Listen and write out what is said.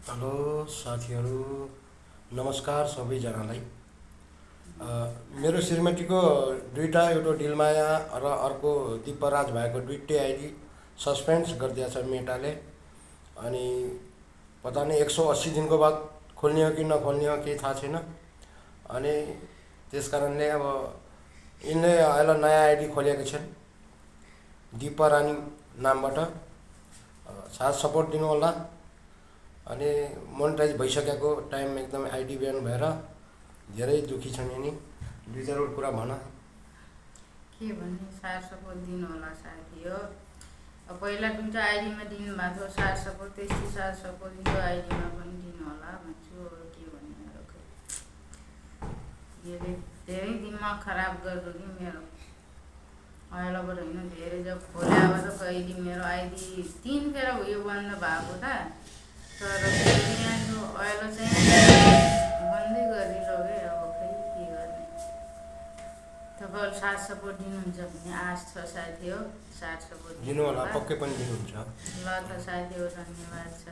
Hello साथीहरू, नमस्कार सबैजनालाई। मेरो श्रीमतीको दुईवटा, एउटा डिलमाया र अर्को दिपराज भएको दुईटै आइडी सस्पेन्स गरिदिएछ मेटाले। अनि पता नहीं 180 दिनको बाद खोल्ने हो कि नखोल्ने हो केही थाहा छैन। अनि त्यस कारणले अब यिनले अहिले नयाँ आइडी खोलेका छन् दिपरानी नामबाट। साथ सपोर्ट दिनु होला। अनि मोनेटाइज भइसकेको टाइम एकदम आइडी ब्यान भएर धेरै दुखी छन् यिनी। दुई चारवटा कुरा भन। के भन्ने सार सपोर्ट दिनु होला साथी हो। पहिला जुन चाहिँ आइडीमा दिनुभएको थियो सार सपोर्ट, त्यस्तै सार सपोर्ट यो आइडीमा पनि दिनु होला भन्छु। के भन्ने अरू खै धेरै दिमाग खराब गर्यो कि मेरो। पहिलाबाट होइन, धेरै जब खोल्याबाट कहिले मेरो आइडी 3 फेर भयो बन्द भएको त। तर यहाँको अहिले चाहिँ बन्दै गरिलग्यो। अब खै के गर्ने। तपाईँहरू साथ सपोर्ट दिनुहुन्छ भन्ने आश छ साथी हो। साथ सपोर्ट दिनु होला, पक्कै पनि दिनुहुन्छ। ल त साथी हो, धन्यवाद छ।